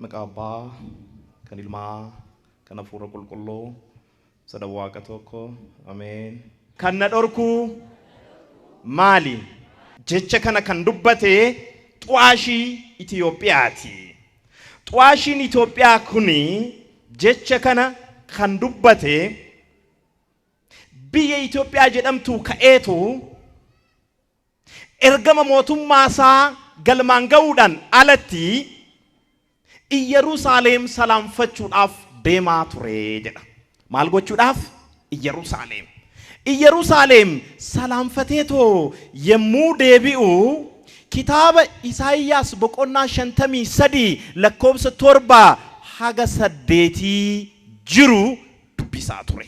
Maqaa Abbaa, kan Ilmaa, kan Hafuura Qulqulluu, sadan Waaqa tokko. Ameen. Kan na dhorku maali? Jecha kana kan dubbate xu'aashii Itiyoophiyaati. Xu'aashiin Itiyoophiyaa kun jecha kana kan dubbate biyya Itiyoophiyaa jedhamtuu ka'eetu Ergama mootummaa isaa galmaan ga'uudhaan alatti Iyyaruusaaleem salaamfachuudhaaf deemaa ture jedha. Maal gochuudhaaf? Iyyaruusaaleem. Iyyaruusaaleem salaamfateetoo yommuu deebi'u kitaaba Isaayyaas boqonnaa 53 lakkoofsa 7 haga 8 jiru dubbisaa ture.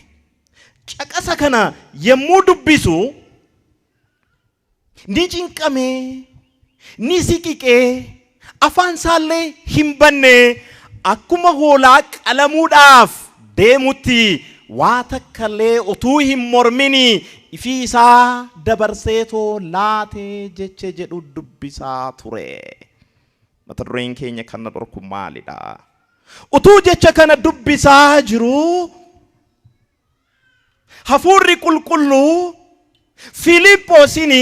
Caqasa kana yommuu dubbisu Ni cinqame, ni siqiqe, afaan isaallee hin banne, akkuma hoolaa qalamuudhaaf deemutti waa takkallee utuu hin mormini ifii isaa dabarseetoo laate jecha jedhu dubbisaa ture. Mata dureen keenya kan na dhorku maalidha? Utuu jecha kana dubbisaa jiruu Hafuurri Qulqulluu Filiphoosin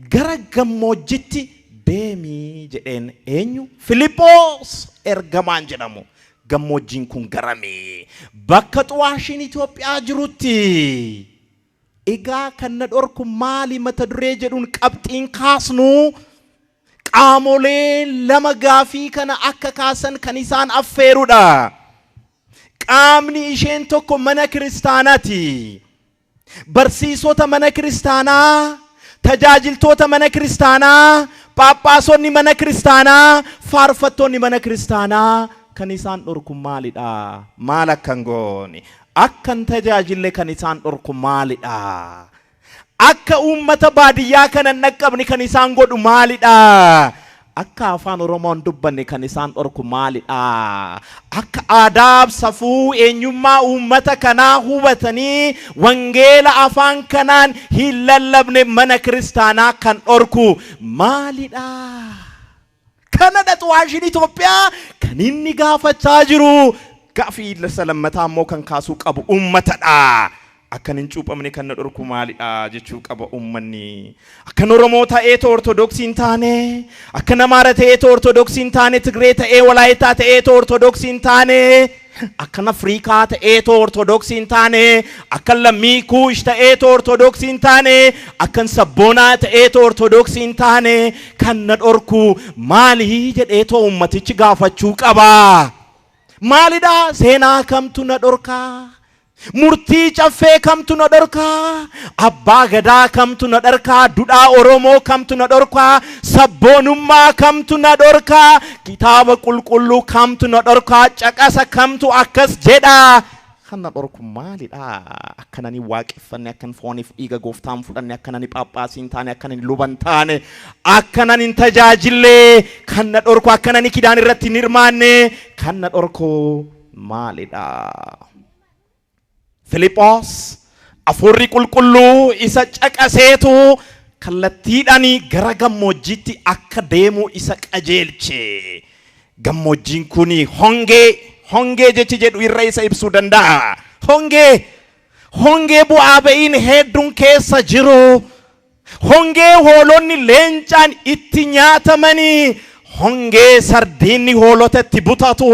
gara gammoojjitti deemi jedheen. Eenyu? Filiphoos ergamaan jedhamu. Gammoojjiin kun garami? Bakka xu'aashiin Itoophiyaa jirutti. Egaa kan na dhorku maali mata duree jedhuun qabxiin kaasnu qaamolee lama gaafii kana akka kaasan kan isaan affeerudha. Qaamni isheen tokko mana kiristaanaati. Barsiisota mana kiristaanaa, tajaajiltoota mana kiristaanaa, phaaphaasonni mana kiristaanaa, faarfattoonni mana kiristaanaa kan isaan dhorku maalidha? Maal akka hin goone? Akka hin tajaajille kan isaan dhorku maalidha? Akka uummata baadiyyaa kana hin dhaqqabne kan isaan godhu maalidha? Akka afaan Oromoo hin dubbanne kan isaan dhorku maalidha? Akka aadaaf safuu eenyummaa uummata kanaa hubatanii wangeela afaan kanaan hin lallabne mana kiristaanaa kan dhorku maalidha? Kanadha xu'aashiin Itoophiyaa kan inni gaafachaa jiru. Gaafii isa lammataa immoo kan kaasuu qabu uummatadha. Akkan hin cuuphamne kan na dhorku maalidha jechuu qaba uummanni. Akkan Oromoo ta'eetoo Ortodoksii hin taane, akkan Amaara ta'eetoo Ortodoksii hin taane, Tigree ta'ee Walaayitaa ta'eetoo Ortodoksii hin taane, Akkan Afriikaa ta'eetoo Ortodoksii hin taane, akkan lammii Kuush ta'eetoo Ortodoksii hin taane, akkan sabboonaa ta'eetoo Ortodoksii hin taane, kan na dhorku maali jedheetoo uummatichi gaafachuu qaba. Maalidha? Seenaa kamtu na dhorkaa? Murtii caffee kamtu na dhorkaa? Abbaa gadaa kamtu na dharkaa? Dudhaa Oromoo kamtu na dhorkaa? Sabboonummaa kamtu na dhorkaa? Kitaaba qulqulluu kamtu na dhorkaa? Caqasa kamtu akkas jedha? Kan na dhorku maalidha? Akkan ani waaqeffanne, akkan fooniif dhiiga gooftaa hin fudhanne, akkan ani phaaphaasii hin taane, akkan ani luba hin taane, akkan ani hin tajaajille, kan na dhorku, akkan ani kidaan irratti hin hirmaanne, kan na dhorku maalidha? Filiphoos Hafuurri Qulqulluu isa caqaseetu kallattiidhaan gara gammoojjiitti akka deemu isa qajeelche. Gammoojjiin kun hongee, hongee jechi jedhu irra isa ibsuu danda'a. Hongee, hongee bu'aa ba'iin hedduun keessa jiru. Hongee hoolonni leencaan itti nyaatamanii, hongee sardiinni hoolota itti butatu,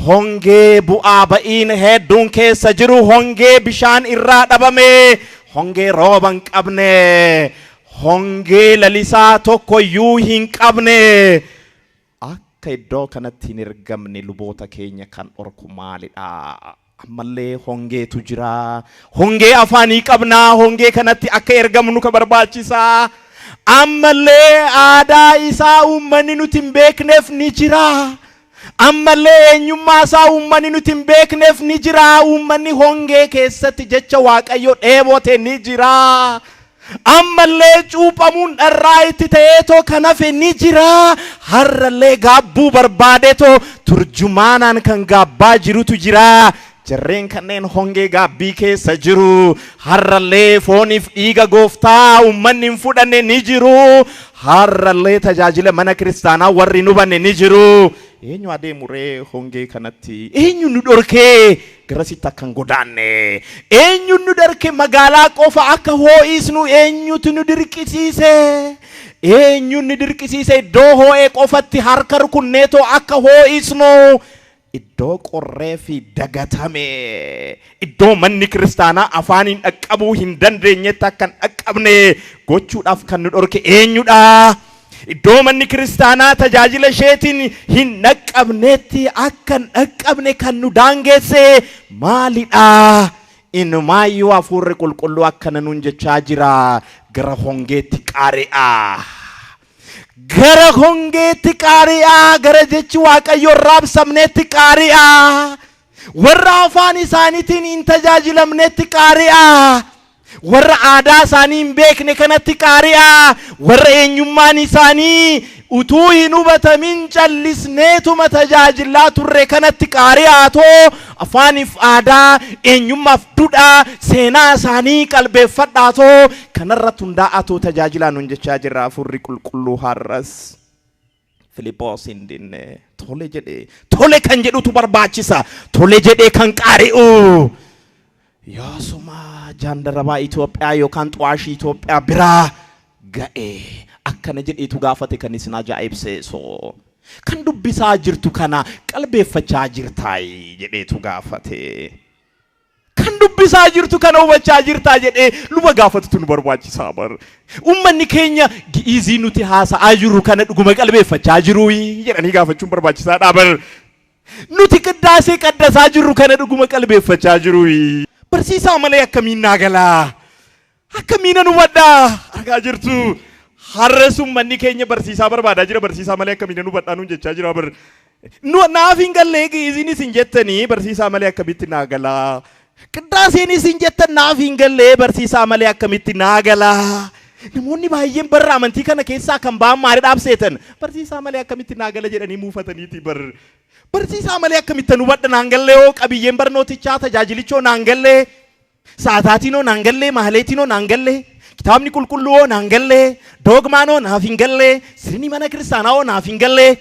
hongee bu'aa ba'iin hedduun keessa jiru, hongee bishaan irraa dhabame, hongee rooba hin qabne, hongee lalisaa tokkoyyuu hin qabne. Akka iddoo kanatti hin ergamne luboota keenya kan dhorku maalidha? Ammallee hongeetu jira. Hongee afaanii qabna. Hongee kanatti akka ergamnu ka barbaachisa. Ammallee aadaa isaa uummanni nuti hin beekneef ni jira. Ammallee eenyummaa isaa uummanni nuti hin beekneef ni jira. Uummanni hongee keessatti jecha Waaqayyo dheebote ni jira. Ammallee cuuphamuun dharraa itti ta'eetoo kan hafe ni jira. Har'allee gaabbuu barbaadeetoo turjumaanaan kan gaabbaa jirutu jira. Jarreen kanneen hongee gaabbii keessa jiru. Har'allee fooniif dhiiga gooftaa uummanni hin fudhanne ni jiru. Har'allee tajaajila mana kiristaanaa warri hin hubanne ni jiru. Eenyu adeemu ree hongee kanatti? Eenyu nu dhorkee garasitti akka hin godaanne? Eenyu nu dhorke magaalaa qofa akka hoo'isnu? Eenyutu nu dirqisiise? Eenyu nu dirqisiise iddoo hoo'e qofatti harka rukunneetoo akka hoo'isnu? Iddoo qorree fi dagatame, iddoo manni kiristaanaa afaaniin dhaqqabuu hin dandeenyetti akka hin dhaqqabne gochuudhaaf kan nu dhorke eenyudha? Iddoo manni kiristaanaa tajaajila isheetiin hin dhaqqabnetti akka hin dhaqqabne kan nu daangesse maalidha? Inumaayyuu hafuurri qulqulluu akkana nuun jechaa jira: gara hongeetti qaari'a. Gara hongeetti qaari'aa, gara jechi Waaqayyo hin raabsamnetti qaari'aa. Warra afaan isaaniitiin hin tajaajilamnetti qaari'aa. Warra aadaa isaanii hin beekne kanatti qaari'aa. Warra eenyummaan isaanii utuu hin hubatamin callisneetuma tajaajilaa turre kanatti qaari'aatoo afaaniif aadaa, eenyummaaf duudhaa, seenaa isaanii qalbeeffadhaatoo kanarratti hundaa'atoo tajaajilaa nuun jechaa jirra hafuurri qulqulluu har'as. Filiphos hin dinne, tole jedhe. Tole kan jedhutu barbaachisa. Tole jedhee kan qaari'u. Yoosuma jaandarabaa Itoophiyaa yookaan xu'aashii Itoophiyaa biraa ga'e akkana jedheetu gaafate kan isin ajaa'ibseesu. Kan dubbisaa jirtu kana qalbeeffachaa jirtaayi jedheetu gaafate. Kan dubbisaa jirtu kana hubachaa jirtaa jedhee luba gaafatutu nu barbaachisaa bar. Uummanni keenya gi'izii nuti haasa'aa jirru kana dhuguma qalbeeffachaa jiruu jedhanii gaafachuun barbaachisaadha bar. Nuti qiddaasee qaddasaa jirru kana dhuguma qalbeeffachaa jiruu. Barsiisaa malee akkamiin naa galaa? Akkamiin nan hubadhaa? Argaa jirtu. Har'as uummanni keenya barsiisaa barbaadaa jira. Barsiisaa malee akkamiin nan hubadhaa nuun jechaa jira bar. Nu naaf hin gallee gi'iziin isin jettanii barsiisaa malee akkamitti naa galaa? Qiddaaseen isin jettan naaf hin gallee barsiisaa malee akkamitti naa galaa? Namoonni baay'een barra amantii kana keessaa kan ba'an maaliidhaaf seetan? Barsiisaa malee akkamitti naa gala jedhanii muufataniiti bar. Barsiisaa malee akkamitti hubadha naan gallee hoo qabiyyeen barnootichaa tajaajilichoo naan gallee? Sa'aataatiin naan gallee, maaleetiin naan gallee, kitaabni qulqulluu hoo naan gallee, doogmaan hoo naaf hin gallee, sirni mana kiristaanaa hoo naaf hin gallee.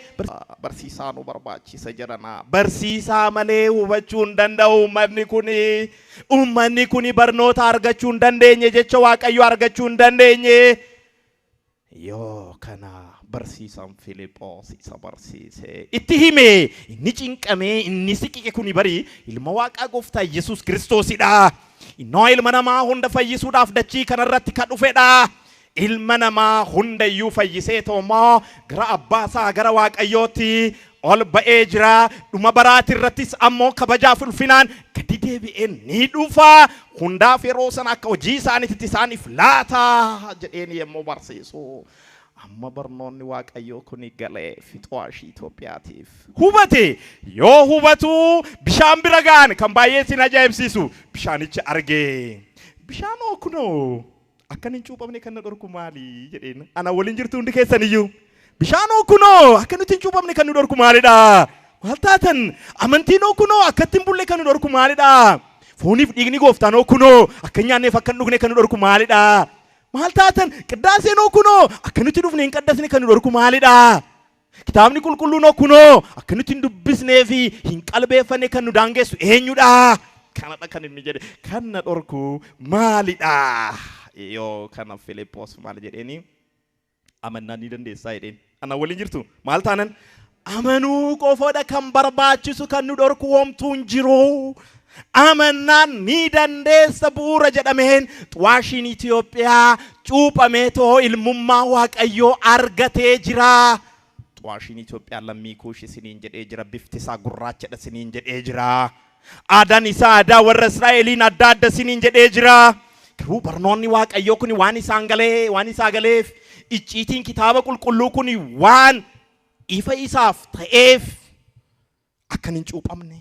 Barsiisaa nu barbaachisa jedhana. Barsiisaa malee hubachuu hin danda'u uummanni kuni. Uummanni kuni barnoota argachuu hin dandeenye, jecha Waaqayyoo argachuu hin dandeenye. Yoo kana barsiisaan Filiphos isa barsiise itti hime, inni cinqamee inni siqiqe kuni bari ilma Waaqaa gooftaa Yesuus Kiristoosidha. Innoo ilma namaa hunda fayyisuudhaaf dachii kanarratti kan dhufedha. Ilma namaa hundayyuu fayyisee toomoo gara abbaa isaa gara Waaqayyootti ol ba'ee jira. Dhuma baraati irrattis ammoo kabajaaf ulfinaan gadi deebi'ee ni dhufa. Hundaaf yeroo sana akka hojii isaaniitti isaaniif laata jedheen yommuu barsiisu. Amma barnoonni Waaqayyoo kuni galee fixuwaashii Itoophiyaatiif. Hubate yoo hubatu bishaan bira ga'an kan baay'ee isin ajaa'ibsiisu bishaanicha argee. Bishaan kunoo akkan hin cuuphamne kan na dhorku maali jedheen. Ana waliin jirtu hundi keessan iyyuu. Bishaanoo kunoo akka nuti hin cuuphamne kan nu dhorku maalidha? Maal taatan? Amantiinoo kunoo akka ittiin bulle kan nu dhorku maalidha? Fooniif dhiigni gooftaanoo kunoo akka hin nyaanneef akka hin dhugne kan nu dhorku maalidha? Maal taatan? Qiddaaseenoo kunoo akka nuti dhufne hin qaddasne kan nu dhorku maalidha? Kitaabni qulqulluunoo kunoo akka nuti hin dubbisnee fi hin qalbeeffanne kan nu daangessu eenyudha? Kanadha kan inni jedhe. Kan na dhorku maalidha? Yoo kana Filiphos maal jedheeni? Amannaan ni dandeessaa jedheen. Ana waliin jirtu maal taanan? Amanuu qofadha kan barbaachisu, kan nu dhorku homtuu hin jiru. Amannaan ni dandeessa bu'uura jedhameen xuwaashiin Itoophiyaa cuuphamee too ilmummaa Waaqayyoo argatee jira. Xuwaashiin Itoophiyaa lammii kuush isiniin jedhee jira. Bifti isaa gurraachadha isiniin jedhee jira. Aadaan isaa aadaa warra Israa'eliin adda adda isiniin jedhee jira. Garuu barnoonni Waaqayyoo kun waan isaan galee waan isaa galeef, icciitiin kitaaba qulqulluu kun waan ifa isaaf ta'eef, akkan hin cuuphamne,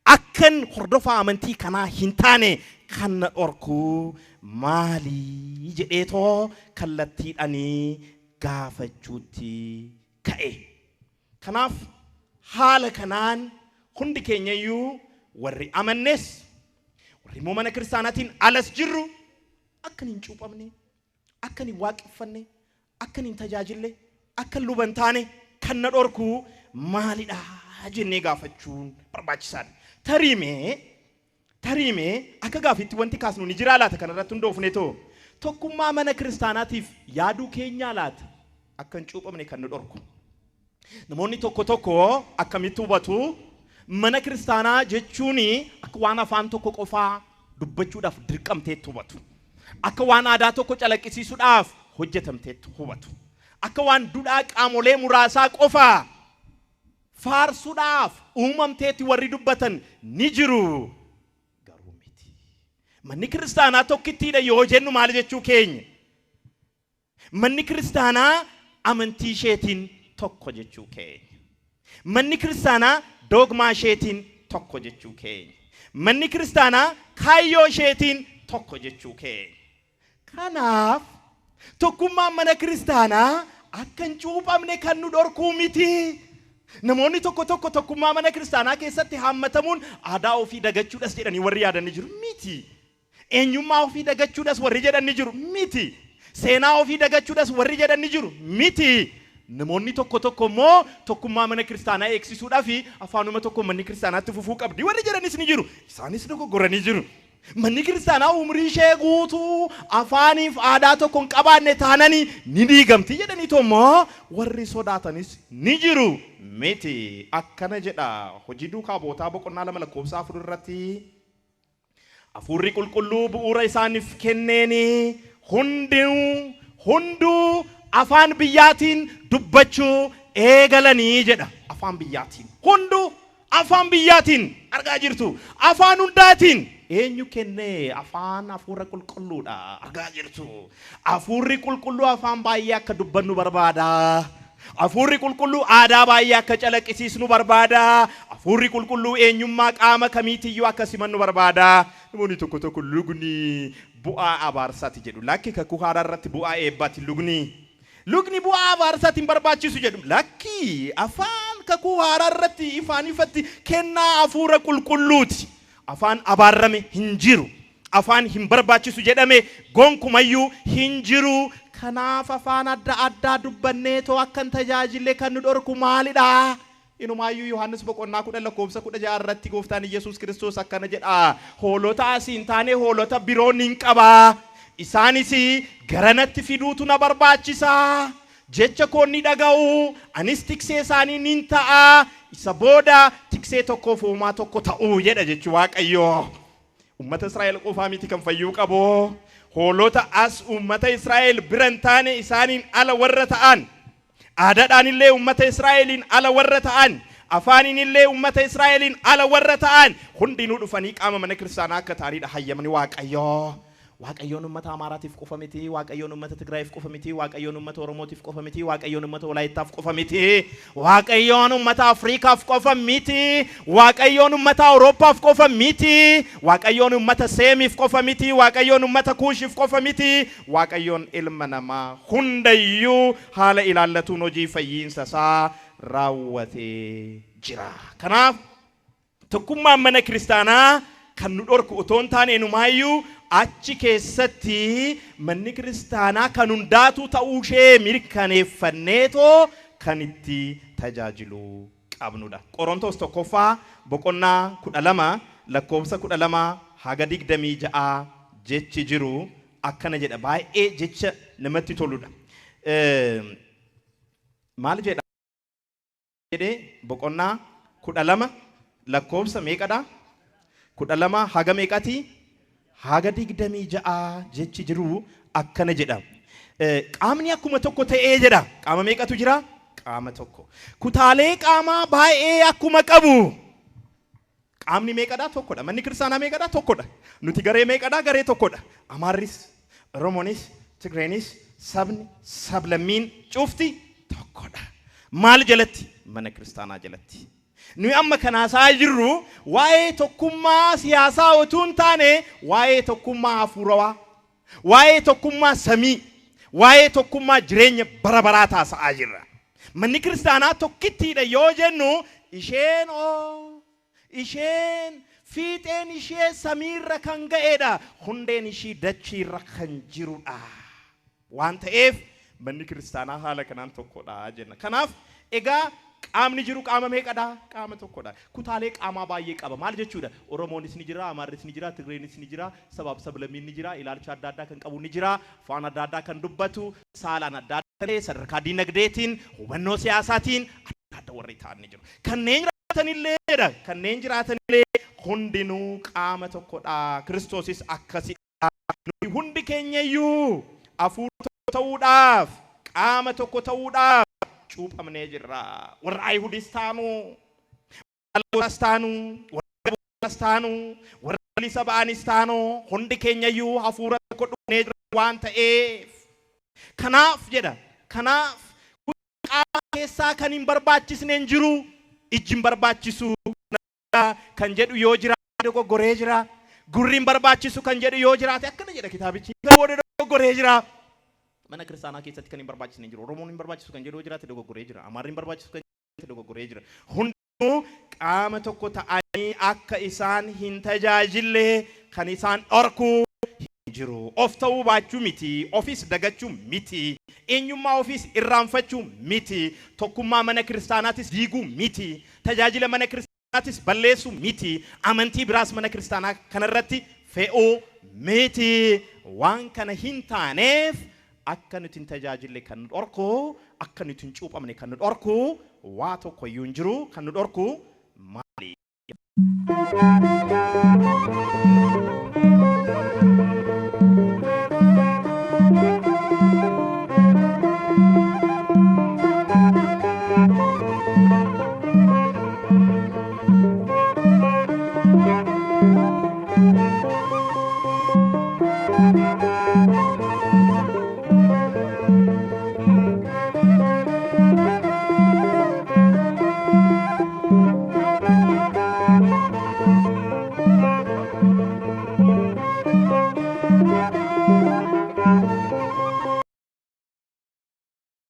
Akkan hordofaa amantii kanaa hin taane kan na dhorku maali jedheetoo kallattiidhanii gaafachuutti ka'e. Kanaaf haala kanaan hundi keenyayyuu, warri amannes, warri immoo mana kiristaanaatiin alas jirru, akkan hin cuuphamne, akkan hin waaqeffanne, akkan hin tajaajille, akkan luba hin taane kan na dhorku maalidha jennee gaafachuun barbaachisaadha. Tariimee akka gaafiitti wanti kaasnu ni jiraa laata kanarratti hundoofne too? Tokkummaa mana kiristaanaatiif yaaduu keenyaa laata akka hin cuuphamne kan nu dhorku? Namoonni tokko tokko akkamitti hubatu? Mana kiristaanaa jechuun akka waan afaan tokko qofaa dubbachuudhaaf dirqamteetti hubatu. Akka waan aadaa tokko calaqqisiisuudhaaf hojjetamteetti hubatu. Akka waan duudhaa qaamolee muraasaa qofaa faarsuudhaaf uumamteetti warri dubbatan ni jiru. Garuu miti. Manni kiristaanaa tokkittiidha yoo jennu maal jechuu keenya? Manni kiristaanaa amantii isheetiin tokko jechuu keenya. Manni kiristaanaa doogmaa isheetiin tokko jechuu keenya. Manni kiristaanaa kaayyoo isheetiin tokko jechuu keenya. Kanaaf tokkummaan mana kiristaanaa akka hin cuuphamne kan nu dhorkuu miti. Namoonni tokko tokko tokkummaa mana kiristaanaa keessatti haammatamuun aadaa ofii dagachuudhas jedhanii warri yaadan ni jiru. Miti. Eenyummaa ofii dagachuudhas warri jedhan ni jiru. Miti. Seenaa ofii dagachuudhas warri jedhan ni jiru. Miti. Namoonni tokko tokko immoo tokkummaa mana kiristaanaa eegsisuudhaaf afaanuma tokko manni kiristaanaatti fufuu qabdi warri jedhanis ni jiru. Isaanis dogoggoranii jiru. Manni kiristaanaa umurii ishee guutuu afaaniif aadaa tokko hin qabaanne taananii ni diigamti jedhaniitu immoo warri sodaatanis ni jiru. Miti. Akkana jedha Hojii Duukaa Bu'ootaa boqonnaa 2 lakkoofsa 4 irratti: Hafuurri Qulqulluu bu'uura isaaniif kenneeni hundinuu hunduu afaan biyyaatiin dubbachuu eegalanii jedha. Afaan biyyaatiin. Hunduu afaan biyyaatiin, argaa jirtu. Afaan hundaatiin. Eenyu kennee afaan? Hafuura Qulqulluudha, argaa jirtu. Hafuurri Qulqulluu afaan baay'ee akka dubbannu barbaada. Hafuurri Qulqulluu aadaa baay'ee akka calaqqisiisnu barbaada. Hafuurri Qulqulluu eenyummaa qaama kamiitiyyuu akka simannu barbaada. Namoonni tokko tokko lugni bu'aa abaarsaati jedhu. Lakki, Kakuu Haaraa irratti bu'aa eebbaati lugni. Lugni bu'aa abaarsaati, hin barbaachisu jedhu. Lakki, afaan Kakuu Haaraa irratti ifaan ifatti kennaa Hafuura Qulqulluuti. Afaan abaarame hin jiru. Afaan hin barbaachisu jedhame gonkumayyuu hin jiru. Kanaaf afaan adda addaa dubbanneetoo akka hin tajaajille kan nu dhorku maalidha? Inumaayyuu Yohaannis boqonnaa 10 lakkoofsa 16 irratti Gooftaan Iyyasuus Kiristoos akkana jedha: Hoolota asii hin taane hoolota biroo nin qaba. Isaanis garanatti fiduutu na barbaachisa. Jecha koo ni dhaga'u, anis tiksee isaanii nin ta'a. Isa booda tiksee tokkoof hoomaa tokko ta'u jedha jechi Waaqayyoo. Uummata Israa'el qofaa miti kan fayyuu qabu. Hoolota as uummata Israa'el bira hin taane, isaaniin ala warra ta'an, aadaadhaan illee uummata Israa'eliin ala warra ta'an, afaaniin illee uummata Israa'eliin ala warra ta'an hundinuu dhufanii qaama mana kiristaanaa akka ta'anidha hayyamni Waaqayyoo. Waaqayyoon uummata Amaaraatiif qofa miti, Waaqayyoon uummata Tigraayiif qofa miti, Waaqayyoon uummata Oromootiif qofa miti, Waaqayyoon uummata Walaayittaaf qofa miti, Waaqayyoon uummata Afriikaaf qofa miti, Waaqayyoon uummata Awurooppaaf qofa miti, Waaqayyoon uummata Seemiif qofa miti, Waaqayyoon uummata Kuushiif qofa miti, Waaqayyoon ilma namaa hundayyuu haala ilaallatuun hojii fayyiinsa isaa raawwatee jira. Kanaaf tokkummaan mana kiristaanaa kan nu dhorku otoo hin taane, inumaayyuu achi keessatti manni kiristaanaa kan hundaatuu ta'uu ishee mirkaneeffanneetoo kan itti tajaajiluu qabnudha. Qorontos Tokkoffaa boqonnaa 12 lakkoofsa 12 haga 26 jechi jiru akkana jedha, baay'ee jecha namatti toludha. Maal jedha? Jedhee boqonnaa 12 lakkoofsa meeqadha? 12 haga meeqati? Haga 26 jechi jiru akkana jedha. Qaamni akkuma tokko ta'ee jedha. Qaama meeqatu jira? Qaama tokko. Kutaalee qaamaa baay'ee akkuma qabu. Qaamni meeqadha? Tokkodha. Manni kiristaanaa meeqadha? Tokkodha. Nuti garee meeqadha? Garee tokkodha. Amaarris, Oromoonis, Tigreenis, sabni, sablammiin cufti tokkodha. Maal jalatti? Mana kiristaanaa jalatti. Nuyi amma kan haasa'aa jirru waa'ee tokkummaa siyaasaa otuu hin taane waa'ee tokkummaa hafuurawaa, waa'ee tokkummaa samii, waa'ee tokkummaa jireenya bara baraa taasa'aa jirra. Manni kiristaanaa tokkittiidha yoo jennu isheen oo isheen fiixeen ishee samiirra kan ga'eedha, hundeen ishii dachiirra kan jirudha. Waan ta'eef manni kiristaanaa haala kanaan tokkodha jenna. Kanaaf egaa qaamni jiru qaama meeqadha? Qaama tokkodha. Kutaalee qaamaa baay'ee qaba. Maal jechuudha? Oromoonis ni jira, Amaarris ni jira, Tigreenis ni jira, sabaaf sablammiin ni jira, ilaalcha adda addaa kan qabu ni jira, afaan adda addaa kan dubbatu, saalaan adda adda ta'e, sadarkaa diinagdeetiin, hubannoo siyaasaatiin adda adda warri ta'an ni jiru. Kanneen jiraatanillee jedha, kanneen jiraatanillee hundinuu qaama tokkodha. Kiristoosis akkasidha. Nuyi hundi keenyayyuu hafuura tokko ta'uudhaaf, qaama tokko ta'uudhaaf cuuphamnee jirra. Warra Ayihudis taanu, warra Alagootaas taanu, warra garbootaas taanu, warra bilisa ba'anis taanu, hundi keenyayyuu hafuura tokko dhugnee jirra waan ta'eef. Kanaaf jedha, kanaaf qaama keessaa kan hin barbaachisne hin jiru, ijji hin barbaachisu kan jedhu yoo jiraate dogoggoree jira. Gurri hin barbaachisu kan jedhu yoo jiraate akkana jedha kitaabichi. Booda dogoggoree jira. Mana kiristaanaa keessatti kan hin barbaachisne hin jiru. Oromoon hin barbaachisu kan jedhu yoo jiraate dogoggoree jira. Amaarri hin barbaachisu kan jedhu dogoggoree jira. Hundinuu qaama tokko ta'anii akka isaan hin tajaajille kan isaan dhorku hin jiru. Of ta'uu baachuu miti, ofis dagachuu miti, eenyummaa ofiis irraanfachuu miti, tokkummaa mana kiristaanaatis diiguu miti, tajaajila mana kiristaanaatis balleessuu miti, amantii biraas mana kiristaanaa kanarratti fe'uu miti. Waan kana hin taaneef akka nuti hin tajaajille kan nu dhorku, akka nuti hin cuuphamne kan nu dhorku waa tokko iyyuu hin jiru. Kan nu dhorku maali?